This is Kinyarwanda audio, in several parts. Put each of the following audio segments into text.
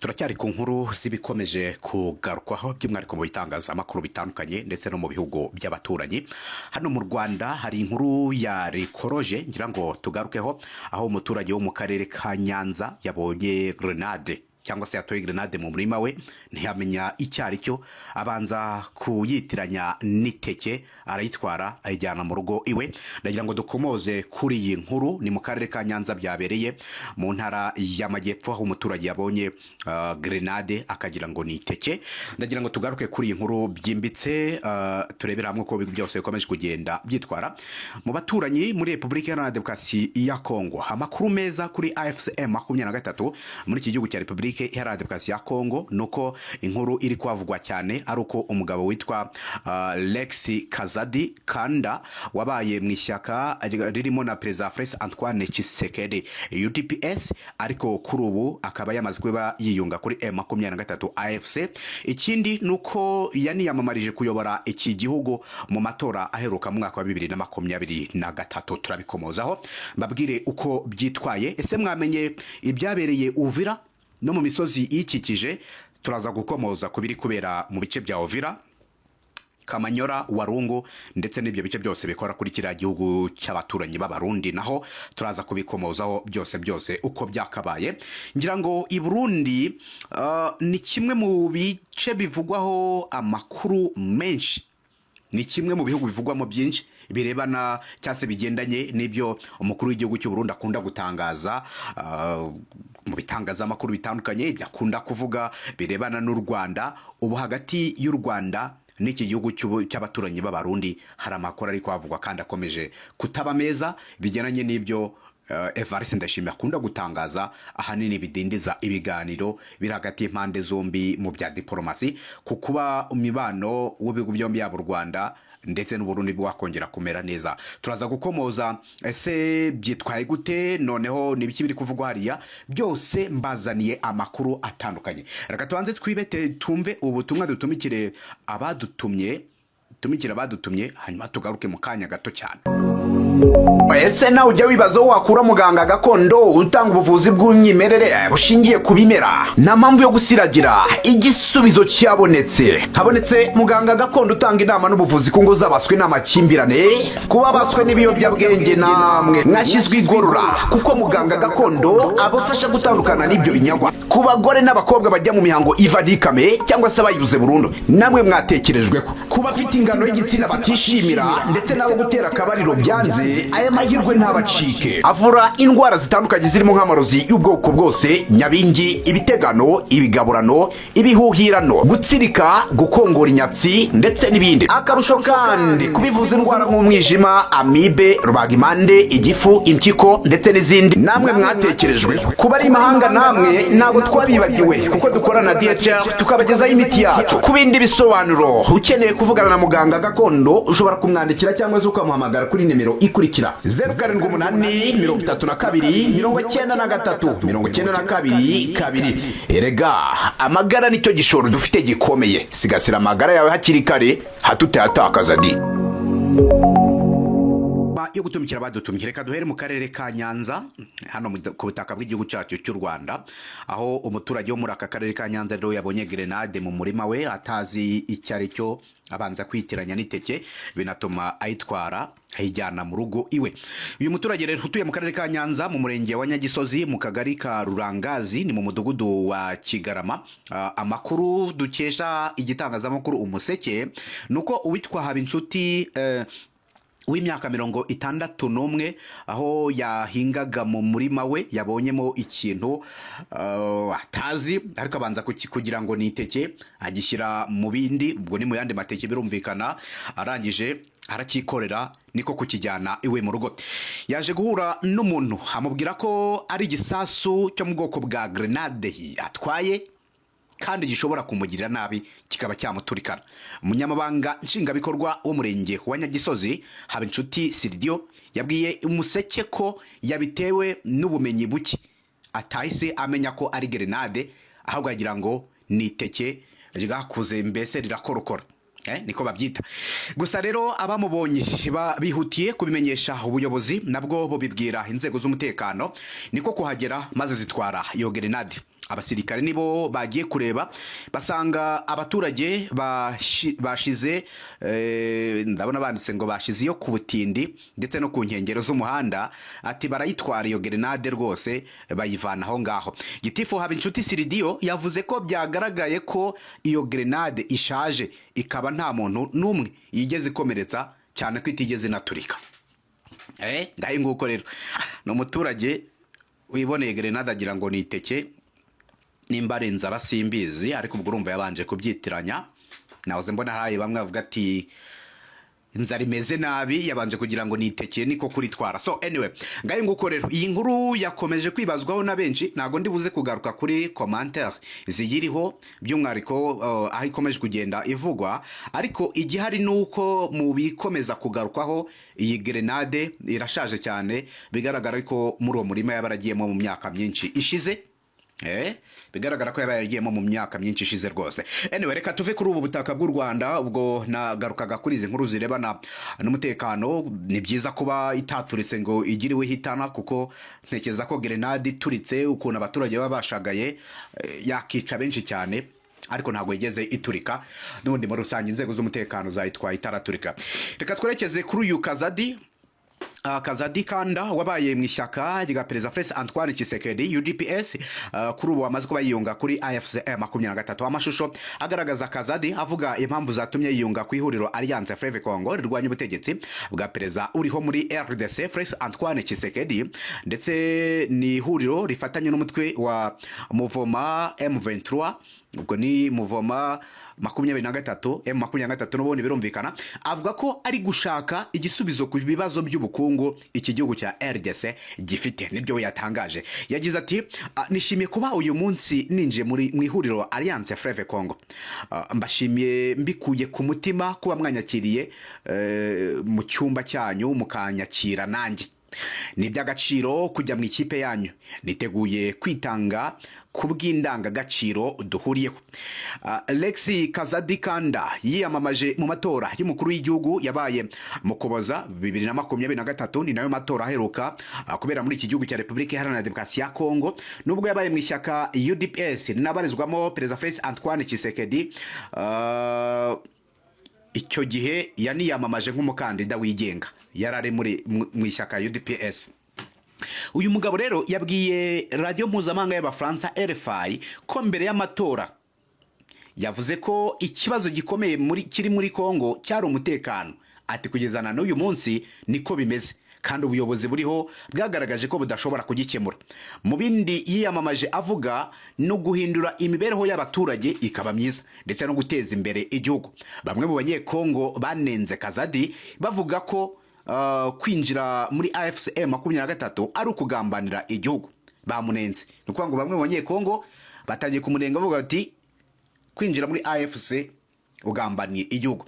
Turacyari ku nkuru z'ibikomeje kugarukwaho by'umwihariko mu bitangazamakuru bitandukanye ndetse no mu bihugu by'abaturanyi. Hano mu Rwanda hari inkuru ya Rekoroje ngira ngo tugarukeho, aho umuturage wo mu karere ka Nyanza yabonye grenade cyangwa se yatoye grenade mu murima we, ntiyamenya icyo ari cyo, abanza kuyitiranya n'iteke, arayitwara ayijyana mu rugo iwe. Ndagira ngo dukomoze kuri iyi nkuru. Ni mu karere ka Nyanza byabereye, mu ntara y'Amajyepfo, aho umuturage yabonye grenade akagira ngo ni iteke. Ndagira ngo tugaruke kuri iyi nkuru byimbitse, turebere hamwe uko byose bikomeje kugenda byitwara. Mu baturanyi, muri Repubulika Iharanira Demokarasi ya Kongo, amakuru meza kuri AFC M23 muri iki gihugu cya Repubulika Iharanira Demokarasi ya Kongo nuko inkuru iri kuhavugwa cyane ari uko umugabo witwa Lex Kazadi Kanda, wabaye mu ishyaka ririmo na Perezida Felix Antoine Tshisekedi, UDPS, ariko kuri ubu akaba yamaze kuba yiyunga kuri M23 AFC. Ikindi ni uko yaniyamamarije kuyobora iki gihugu mu matora aheruka mu mwaka wa 2023. Turabikomozaho, mbabwire uko byitwaye. Ese mwamenye ibyabereye Uvira no mu misozi iyikikije? Turaza gukomoza ku biri kubera mu bice bya Uvira, Kamanyora, Warungu ndetse n'ibyo bice byose bikora kuri kiriya gihugu cy'abaturanyi b'Abarundi. Naho turaza kubikomozaho byose byose uko byakabaye. Ngira ngo i Burundi ni kimwe mu bice bivugwaho amakuru menshi, ni kimwe mu bihugu bivugwamo byinshi birebana cyangwa se bigendanye n'ibyo umukuru w'igihugu cy'u Burundi akunda gutangaza mu bitangazamakuru bitandukanye, ibyo akunda kuvuga birebana n'u Rwanda. Ubu hagati y'u Rwanda n'iki gihugu cy'abaturanyi b'Abarundi hari amakuru ari kuhavugwa kandi akomeje kutaba meza, bigendanye n'ibyo Evariste Ndayishimiye akunda gutangaza, ahanini bidindiza ibiganiro biri hagati y'impande zombi mu bya diporomasi, ku kuba imibano w'ibihugu byombi, yaba u Rwanda ndetse n'Uburundi, bwakongera kumera neza. Turaza gukomoza, ese byitwaye gute? Noneho ni ibiki biri kuvugwa hariya? Byose mbazaniye amakuru atandukanye. Reka tubanze twibete, twumve ubutumwa, dutumikire abadutumye, tumikire abadutumye, hanyuma tugaruke mu kanya gato cyane. Ese nawe ujya wibaza aho wakura muganga gakondo utanga ubuvuzi bw'umwimerere bushingiye ku bimera? Nta mpamvu yo gusiragira, igisubizo cyabonetse. Habonetse muganga gakondo utanga inama n'ubuvuzi ku ngo z'abaswe n'amakimbirane, kuba baswe n'ibiyobyabwenge. Namwe mwashyizwe igorora, kuko muganga gakondo abafasha gutandukana n'ibyo binyagwa. Ku bagore n'abakobwa bajya mu mihango iva ntikame cyangwa se bayibuze burundu, namwe mwatekerejweho. Ku bafite ingano y'igitsina batishimira ndetse n'abo gutera akabariro byanze, aya mahirwe ntabacike. Avura indwara zitandukanye zirimo nk'amarozi y'ubwoko bwose, nyabingi, ibitegano, ibigaburano, ibihuhirano, gutsirika, gukongora inyatsi ndetse n'ibindi. Akarusho kandi, kubivuza indwara nk'umwijima, amibe, rubagimpande, igifu, impyiko ndetse n'izindi, namwe mwatekerejwe. Kuba ari imahanga, namwe ntabwo twabibagiwe, kuko dukorana na DHL tukabagezaho imiti yacu. Ku bindi bisobanuro, ukeneye kuvugana na muganga gakondo, ushobora kumwandikira cyangwa se ukamuhamagara kuri nimero ikurikira: 0783 32 93 92. Erega amagara nicyo gishoro dufite gikomeye. Sigasira amagara yawe hakiri kare, hato utayatakaza di. Yo gutumikira badutumye, reka duhere mu karere ka Nyanza, hano ku butaka bw'igihugu cyacu cy'u Rwanda, aho umuturage wo muri aka karere ka Nyanza rero yabonye grenade mu murima we atazi icyo ari cyo, abanza kwitiranya n'iteke, binatuma ayitwara ayijyana mu rugo iwe. Uyu muturage rero utuye mu karere ka Nyanza, mu murenge wa Nyagisozi, mu kagari ka Rurangazi, ni mu mudugudu wa Kigarama. Amakuru dukesha igitangazamakuru Umuseke ni uko uwitwa Habinshuti w'imyaka 61, aho yahingaga mu murima we, yabonyemo ikintu atazi, ariko abanza kugira ngo ni iteke, agishyira mu bindi, ubwo ni mu yandi mateke birumvikana, arangije aracyikorera, niko kukijyana iwe mu rugo. Yaje guhura n'umuntu amubwira ko ari igisasu cyo mu bwoko bwa grenade atwaye kandi gishobora kumugirira nabi, kikaba cyamuturikana. Umunyamabanga nshingwabikorwa w'umurenge wa Nyagisozi, Habinshuti Siridiyo, yabwiye Umuseke ko yabitewe n'ubumenyi buke atahise amenya ko ari grenade, ahubwo agira ngo ni iteke ryakuze, mbese rirakorokora, niko babyita. Gusa rero abamubonye bihutiye kubimenyesha ubuyobozi, nabwo bubibwira inzego z'umutekano, niko kuhagera maze zitwara iyo grenade. Abasirikare nibo bagiye kureba, basanga abaturage bashize, ndabona banditse ngo bashize iyo ku butindi ndetse no ku nkengero z'umuhanda. Ati barayitwara iyo gerenade rwose, bayivana aho ngaho. Gitifu Habinshuti Siridiyo yavuze ko byagaragaye ko iyo gerenade ishaje, ikaba nta muntu n'umwe yigeze ikomeretsa, cyane ko itigeze inaturika. Ngaho nguko rero, ni umuturage wiboneye gerenade agira ngo ni iteke, nimba ari inzara simbizi, ariko ubwo urumva yabanje kubyitiranya. Nahoze mbona haye bamwe bavuga ati inzara imeze nabi, yabanje kugira ngo ni iteke, niko kuritwara. So anyway, ngayo nguko rero, iyi nkuru yakomeje kwibazwaho na benshi. Ntabwo ndi buze kugaruka kuri commentaire ziyiriho by'umwihariko, aho ikomeje kugenda ivugwa, ariko igihari ni uko mu bikomeza kugarukwaho, iyi gerenade irashaje cyane. Bigaragara ko muri uwo murima yaba yaragiyemo mu myaka myinshi ishize. Bigaragara ko yaba yaragiyemo mu myaka myinshi ishize rwose. Anyway, reka tuve kuri ubu butaka bw'u Rwanda. Ubwo nagarukaga kuri izi nkuru zirebana n'umutekano. Ni byiza kuba itaturitse ngo igire iwe ihitana, kuko ntekereza ko gerenade ituritse, ukuntu abaturage baba bashagaye, yakica benshi cyane, ariko ntabwo yigeze iturika. N'ubundi muri rusange inzego z'umutekano zayitwaye itaraturika. Reka twerekeze kuri uyu Kazadi. Kazadi Kanda wabaye mu ishyaka rya Perezida Felix Antoine Tshisekedi UDPS, kuri ubu wamaze kuba yiyunga kuri AFC M23. Amashusho agaragaza Kazadi avuga impamvu zatumye yiyunga ku ihuriro Alliance Fleuve Congo rirwanya ubutegetsi bwa perezida uriho muri RDC Felix Antoine Tshisekedi, ndetse ni ihuriro rifatanye n'umutwe wa Mouvement M23, ubwo ni Mouvement 23, M23 n'ubundi birumvikana. Avuga ko ari gushaka igisubizo ku bibazo by'ubukungu iki gihugu cya RDC gifite. Nibyo we yatangaje. Yagize ati: "Nishimiye kuba uyu munsi ninjiye muri mu ihuriro Alliance Fleuve Congo. Mbashimiye mbikuye ku mutima kuba mwanyakiriye mu cyumba cyanyu, mukanyakira nanjye. Ni iby'agaciro kujya mu ikipe yanyu. Niteguye kwitanga ku bw'indangagaciro duhuriyeho." Alex Kazadi Kanda yiyamamaje mu matora y'umukuru w'igihugu yabaye mu Kuboza 2023. Ni nayo matora aheruka kubera muri iki gihugu cya Repubulika Iharanira Demokarasi ya Kongo. Nubwo yabaye mu ishyaka UDPS rinabarizwamo Perezida Felix Antoine Tshisekedi, icyo gihe yaniyamamaje nk'umukandida wigenga, yari ari muri mu ishyaka UDPS. Uyu mugabo rero yabwiye Radiyo Mpuzamahanga y'Abafaransa RFI ko mbere y'amatora yavuze ko ikibazo gikomeye kiri muri Congo cyari umutekano. Ati kugeza na n'uyu munsi niko bimeze, kandi ubuyobozi buriho bwagaragaje ko budashobora kugikemura. Mu bindi yiyamamaje avuga no guhindura imibereho y'abaturage ikaba myiza, ndetse no guteza imbere igihugu. Bamwe mu Banyekongo banenze Kazadi bavuga ko kwinjira muri AFC M23 ari ukugambanira igihugu. Bamunenze, ni ukuvuga ngo bamwe mu Banyekongo batangiye kumunenga bavuga bati kwinjira muri AFC ugambaniye igihugu.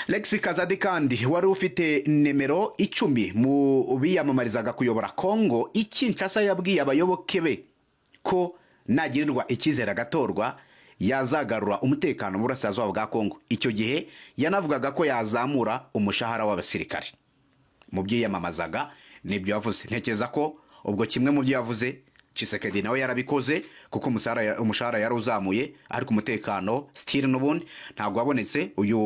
Lex Kazadi kandi wari ufite nimero 10 mu biyamamarizaga kuyobora Congo i Kinshasa, yabwiye abayoboke be ko nagirirwa icyizere agatorwa yazagarura umutekano mu burasirazuba bwa Congo. Icyo gihe yanavugaga ko yazamura umushahara w'abasirikare. Mu byiyamamazaga nibyo yavuze. Ntekereza ko ubwo kimwe mu byo yavuze Tshisekedi nawe yarabikoze, kuko umushahara yari uzamuye, ariko umutekano still n'ubundi ntabwo wabonetse. Uyu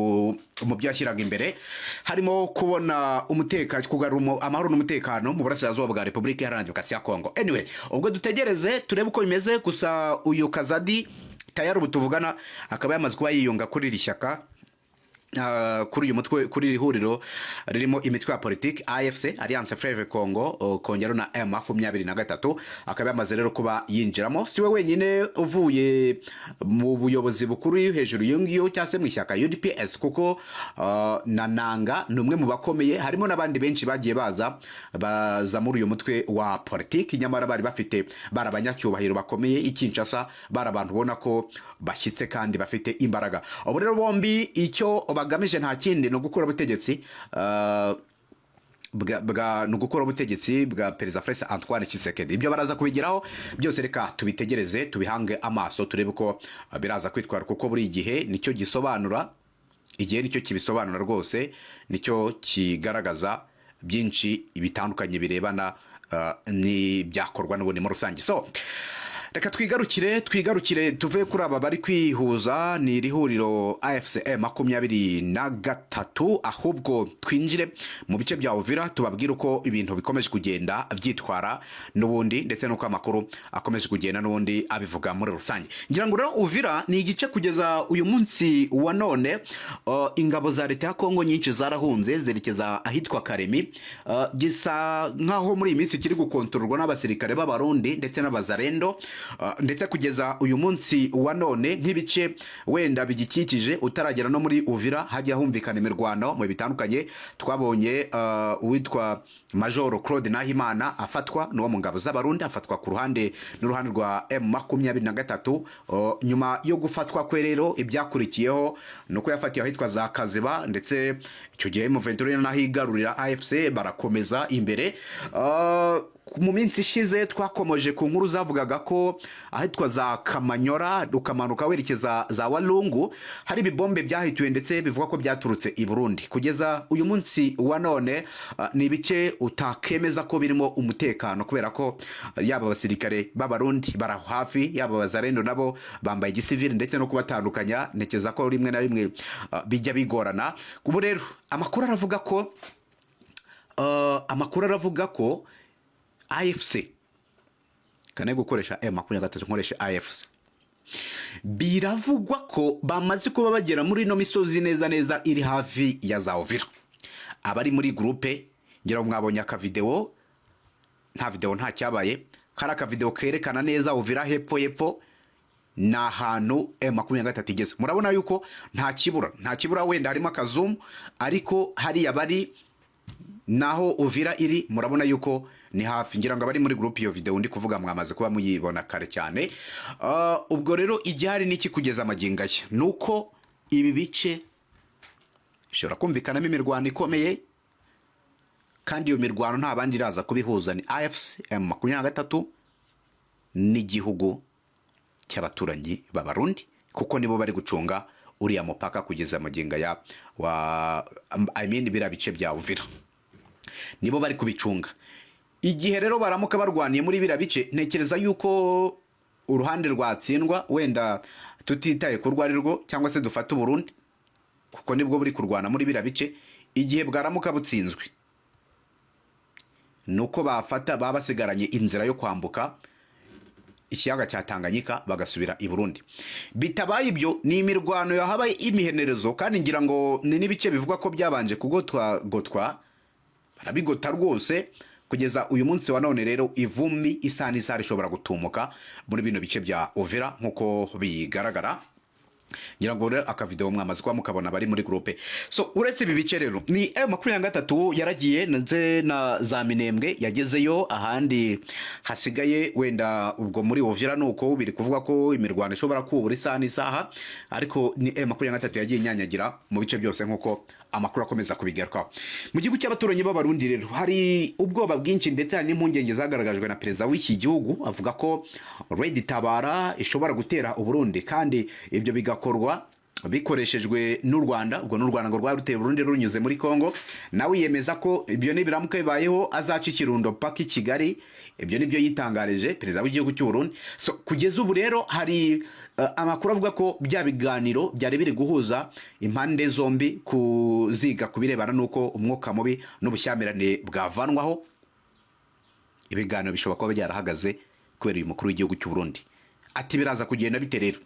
mu byo yashyiraga imbere harimo kubona umutekano, kugarura amahoro n'umutekano mu burasirazuba bwa Repubulika Iharanira Demokarasi ya Kongo. Anyway, ubwo dutegereze turebe uko bimeze. Gusa uyu Kazadi tayari ubu tuvugana akaba yamaze kuba yiyunga kuri iri shyaka, kuri uyu mutwe, kuri iri huriro ririmo imitwe ya politiki AFC, Alliance Fleuve Congo, kongera na M23, akaba yamaze rero kuba yinjiramo. Si we wenyine uvuye mu buyobozi bukuru hejuru iyo ngiyo cyangwa se mu ishyaka UDPS, kuko na Nanga ni umwe mu bakomeye. Harimo n'abandi benshi bagiye baza muri uyu mutwe wa politiki, nyamara bari bafite, bari abanyacyubahiro bakomeye i Kinshasa, bari abantu ubona ko bashyitse kandi bafite imbaraga. Ubu rero bombi icyo bagamije nta kindi, ni ugukura ubutegetsi ni ugukura ubutegetsi bwa Perezida Felix Antoine Tshisekedi. Ibyo baraza kubigeraho byose, reka tubitegereze, tubihange amaso, turebe uko biraza kwitwara, kuko buri gihe nicyo gisobanura, igihe nicyo kibisobanura rwose, nicyo kigaragaza byinshi bitandukanye birebana n'ibyakorwa n'ubundi muri rusange. So Reka twigarukire tuve kuri aba bari kwihuza, ni iri huriro AFC M 23, ahubwo twinjire mu bice bya Uvira, tubabwire uko ibintu bikomeje kugenda byitwara n'ubundi, ndetse n'uko amakuru akomeje kugenda n'ubundi abivuga muri rusange. Ngira ngo rero Uvira ni igice kugeza uyu munsi wa none ingabo za leta ya Kongo nyinshi zarahunze zerekeza ahitwa Karemi. Gisa nkaho muri iyi minsi kiri gukontororwa n'abasirikare b'Abarundi ndetse n'Abazarendo. Ndetse kugeza uyu munsi wa none, nk'ibice wenda bigikikije utaragera no muri Uvira, hajya humvikana imirwano mu bitandukanye. Twabonye uwitwa Majoro Claude Nahimana afatwa n'uwo mu ngabo z'Abarundi, afatwa ku ruhande n'uruhande rwa M23. Nyuma yo gufatwa kwe rero, ibyakurikiyeho ni uko yafatiwe ahitwa za Kaziba, ndetse icyo gihe M23 naho igarurira AFC, barakomeza imbere. Mu minsi ishize twakomoje ku nkuru zavugaga ko ahitwa za Kamanyora, ukamanuka werekeza za Walungu, hari ibibombe byahituwe ndetse bivugwa ko byaturutse i Burundi. Kugeza uyu munsi wa none ni ibice utakemeza ko birimo umutekano, kubera ko yaba abasirikare b'Abarundi bari aho hafi, yaba Abazarendo nabo bambaye igisivili, ndetse no kubatandukanya ntekereza ko rimwe na rimwe bijya bigorana. Ubu rero amakuru aravuga ko AFC kane gukoresha M23, nkoresha AFC, biravugwa ko bamaze kuba bagera muri ino misozi neza neza iri hafi ya za Uvira. Abari muri groupe, ngira ngo mwabonye akavideo, nta video nta cyabaye, kari akavideo kerekana neza Uvira hepfo hepfo, ni ahantu M23 igeze. Murabona yuko nta kibura, wenda harimo akazumu, ariko hariya bari naho Uvira iri, murabona yuko ni hafi. Ngira ngo abari muri groupe, iyo video ndi kuvuga mwamaze kuba muyibona kare cyane. Ubwo rero igihari n'iki kugeza amagingo aya ni uko ibi bice bishobora kumvikanamo imirwano ikomeye, kandi iyo mirwano nta bandi iraza kubihuza, ni AFC M 23 n'igihugu cy'abaturanyi b'Abarundi, kuko nibo bari gucunga uriya mupaka kugeza magingo aya wa, I mean, biriya bice bya Uvira nibo bari kubicunga. Igihe rero baramuka barwaniye muri biriya bice, ntekereza yuko uruhande rwatsindwa, wenda tutitaye ku rwo ari rwo, cyangwa se dufate Uburundi kuko nibwo buri kurwana muri biriya bice, igihe bwaramuka butsinzwe ni uko bafata baba basigaranye inzira yo kwambuka ikiyaga cya Tanganyika bagasubira i Burundi. Bitabaye ibyo, ni imirwano yahabaye imihenerezo, kandi ngira ngo ni n'ibice bivugwa ko byabanje kugotwa gotwa, barabigota rwose. Kugeza uyu munsi wa none rero, ivumbi isaha n'isaha rishobora gutumuka muri bino bice bya Uvira nk'uko bigaragara. Ngira ngo rero akavideo mwamaze kuba mukabona, bari muri groupe. So uretse ibi bice rero, ni M23 yaragiye ndetse na za Minembwe yagezeyo, ahandi hasigaye wenda ubwo muri Uvira nuko biri kuvuga ko imirwano ishobora kubura isaha n'isaha, ariko ni M23 yagiye inyanyagira mu bice byose nk'uko amakuru akomeza kubigarukaho. Mu gihugu cy'abaturanyi b'Abarundi rero hari ubwoba bwinshi, ndetse hari n'impungenge zagaragajwe na perezida w'iki gihugu, avuga ko Red Tabara ishobora gutera Uburundi, kandi ibyo bigakorwa bikoreshejwe n'u Rwanda. Ubwo n'u Rwanda ngo rwari ruteye Burundi runyuze muri Congo. Nawe yemeza ko ibyo nibiramuka bibayeho azaca ikirundo paka i Kigali. Ibyo nibyo yitangarije perezida w'igihugu cy'u Burundi. So kugeza ubu rero hari amakuru avuga ko bya biganiro byari biri guhuza impande zombi kuziga ku birebana n'uko umwuka mubi n'ubushyamirane bwavanwaho, ibiganiro bishobora kuba byarahagaze kubera uyu mukuru w'igihugu cy'u Burundi. Ati biraza kugenda bite rero?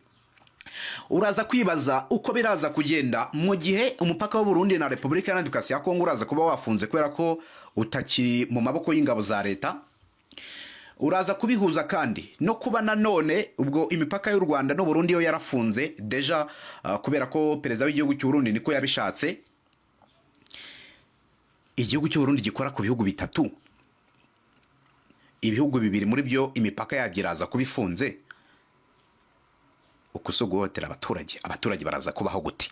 Uraza kwibaza uko biraza kugenda mu gihe umupaka w'u Burundi na Repubulika Iharanira Demokarasi ya Kongo uraza kuba wafunze kubera ko utakiri mu maboko y'ingabo za leta. Uraza kubihuza kandi no kuba nanone ubwo imipaka y'u Rwanda n'u Burundi yo yarafunze déjà, kubera ko perezida w'igihugu cy'u Burundi niko yabishatse. Igihugu cy'u Burundi gikora ku bihugu bitatu, ibihugu bibiri muri byo imipaka yabyo iraza kuba ifunze. Uku si uguhohotera abaturage? Abaturage baraza kubaho gute?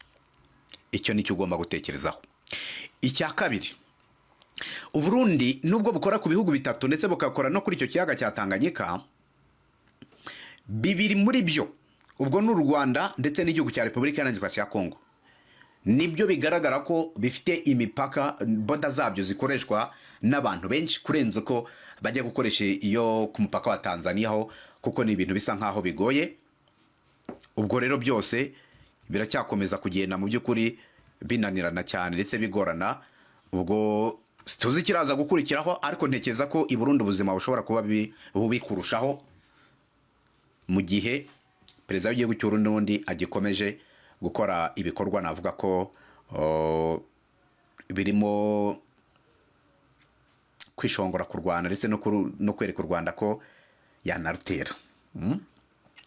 Icyo nicyo ugomba gutekerezaho. Icya kabiri, Uburundi nubwo bukora ku bihugu bitatu ndetse bugakora no kuri icyo kiyaga cya Tanganyika, bibiri muri byo, ubwo ni u Rwanda ndetse n'igihugu cya Repubulika Iharanira Demokarasi ya Kongo, nibyo bigaragara ko bifite imipaka, border zabyo zikoreshwa n'abantu benshi kurenza ko bajya gukoresha iyo ku mupaka wa Tanzania ho, Kuko ni ibintu bisa nkaho bigoye. Ubwo rero byose biracyakomeza kugenda mu by'ukuri binanirana cyane ndetse bigorana. Ubwo tuzi ikiraza gukurikiraho, ariko ntekereza ko i Burundi ubuzima bushobora kuba bubi kurushaho mu gihe perezida w'igihugu cy'u Burundi n'ubundi agikomeje gukora ibikorwa navuga ko birimo kwishongora ku Rwanda ndetse no kwereka u Rwanda ko yanarutera.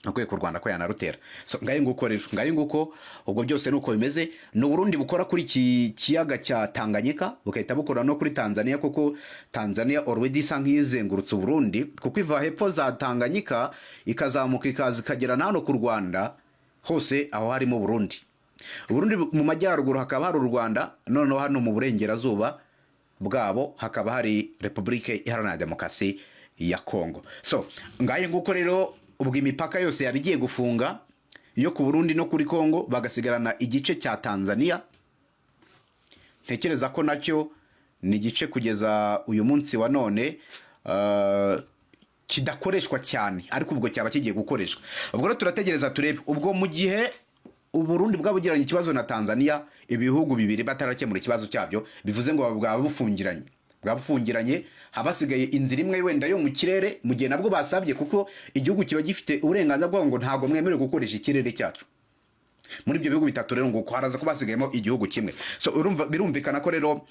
No kwereka u Rwanda ko yanarutera. So ngayo nguko rero, ngayo nguko. Ubwo byose nuko bimeze. Ni Uburundi bukora kuri iki kiyaga cya Tanganyika, bugahita bukora no kuri Tanzania, kuko Tanzania already isa nk'izengurutse Uburundi, kuko iva hepfo za Tanganyika ikazamuka, ikaza ikagera na hano ku Rwanda hose, aho harimo Burundi. Uburundi mu majyaruguru hakaba hari u Rwanda, noneho hano mu burengerazuba bwabo hakaba hari Repubulika Iharanira Demokarasi ya Kongo. So ngayo nguko rero. Ubwo imipaka yose yaba igiye gufunga, yo ku Burundi no kuri Kongo, bagasigarana igice cya Tanzania. Ntekereza ko nacyo ni igice kugeza uyu munsi wa none kidakoreshwa cyane, ariko ubwo cyaba kigiye gukoreshwa. Ubwo rero turategereza turebe. Ubwo mu gihe Uburundi bwaba bugiranye ikibazo na Tanzania, ibihugu bibiri batarakemura ikibazo cyabyo, bivuze ngo bwaba bufungiranye, bwaba bufungiranye, haba hasigaye inzira imwe wenda yo mu kirere, mu gihe nabwo basabye, kuko igihugu kiba gifite uburenganzira bwabo ngo ntabwo mwemerewe gukoresha ikirere cyacu. Muri ibyo bihugu bitatu rero ngo haraza kuba hasigayemo igihugu kimwe. So urumva birumvikana ko rero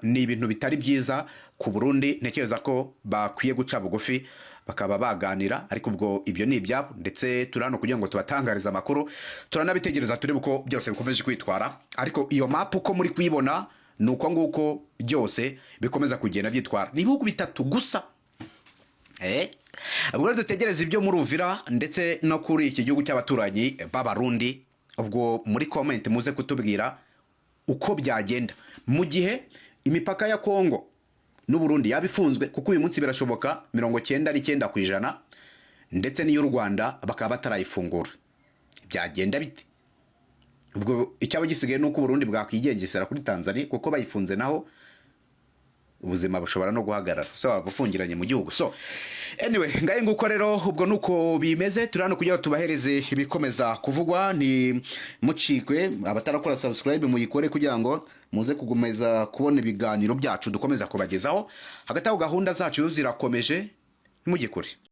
ni ibintu bitari byiza ku Burundi. Ntekereza ko bakwiye guca bugufi bakaba baganira, ariko ubwo ibyo ni ibyabo, ndetse turi hano kugira ngo tubatangarize amakuru. Turanabitegereza turebe uko byose bikomeje kwitwara. Ariko iyo map uko muri kuyibona ni uko nguko byose bikomeza kugenda byitwara. Ni ibihugu bitatu gusa. Ubwo rero dutegereze ibyo muri Uvira ndetse no kuri iki gihugu cy'abaturanyi b'Abarundi. Ubwo muri comment muze kutubwira uko byagenda mu gihe imipaka ya Kongo n'Uburundi yaba ifunzwe, kuko uyu munsi birashoboka 99%, ndetse n'iy'u Rwanda bakaba batarayifungura. Byagenda bite? Ubwo icyaba gisigaye ni uko Uburundi bwakwigengesera kuri Tanzania, kuko bayifunze naho ubuzima bushobora no guhagarara. So waba ufungiranye mu gihugu. So anyway, ngaye nguko rero. Ubwo nuko bimeze. Turi hano kugira ngo tubahereze ibikomeza kuvugwa. Ni mucikwe. Abatarakora subscribe muyikore kugira ngo muze kugomeza kubona ibiganiro byacu dukomeza kubagezaho. Hagati aho gahunda zacu zirakomeje, ntimujye kure.